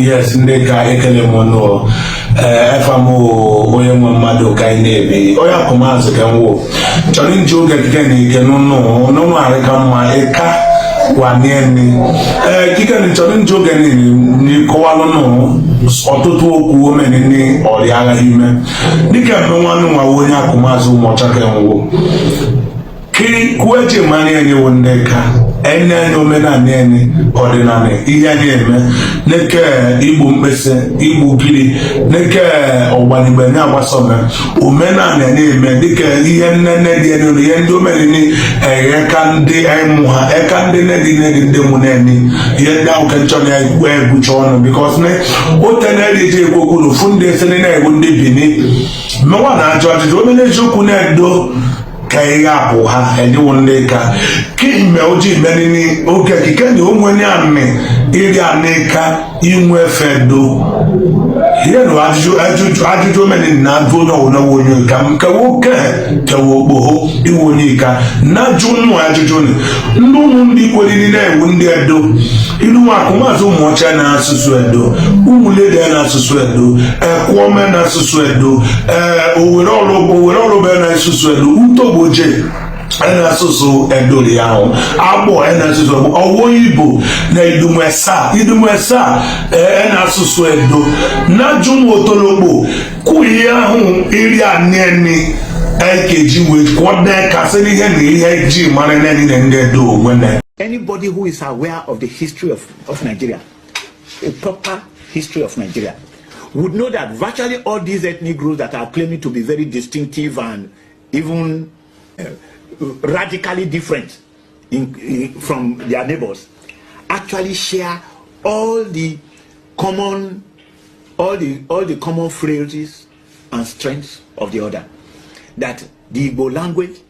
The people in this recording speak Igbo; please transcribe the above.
Yes, ndị ka ekele m nụ. Ee, efa m onye nwe mmadụ ka anyị na-ebi onye akụmazụ ka nwụ chọrọ nji oge kike na ike n'ụnụ n'ụnụ arịka mma ịka wanieni. Ee, kike na chọrọ nji oge n'ịkọwalụ nụ ọtụtụ okwu omenini ọrịa agha ime dịka mme nwanne nwa onye akụmazụ ụmụọcha ka nwụ kueji mara enyi wụ ndị ka enye anyị omenala enyi ọdịnala ihe anyị eme n'eke igbu mkpịsị igbu giri n'eke ọgbanigbe nye agbasome omenala na-eme dịka ihe nne nne dị elu ihe ndị omenani eka ndị ịmụ ha eka ndị nne dị nne dị ndị mụ na-eni ihe ndị ahụ ka nchọ na-egwu egwucha ọnụ because ne ote na-eri eji ekwu okwu na ofu ndị ese na-egwu ndị Bini mmewa na-ajụ ajụjụ omena eziokwu na-edo ka ihe apụ ha enyewo ndị ka kemgbe ojii menini oge kike na onwenye anị iri anị ka inwe fedo ihe na ajụjụ ajụjụ ajụjụ omenini na-ajụ onye ọwụna onye ka m kewe oke kewe okpogho iwe onye ka na-ajụ nnụ ajụjụ ndị ụmụ ndị kweriri na-ewu ndị edo ilu akụmazụ ụmụọcha na-asụsụ edo ụmụlede na-asụsụ edo ekwuome na-asụsụ edo ee owere ọrụbe na-asụsụ edo utogboje na-asụsụ edori ahụ agbọ na-asụsụ ọwụ Igbo na idumesa idumesa na-asụsụ edo na-ajụ ụmụ otologbo kwụ ihe ahụ iri anị ekeji wee kwọde kasị n'ihe na ihe ji mara nani na ndị edo onwe na. Anybody who is aware of the history of Nigeria, a proper history of Nigeria, would know that virtually all these ethnic groups that are claiming to be very distinctive and even radically different from their neighbors actually share all the common frailties and strengths of the other. That the Igbo language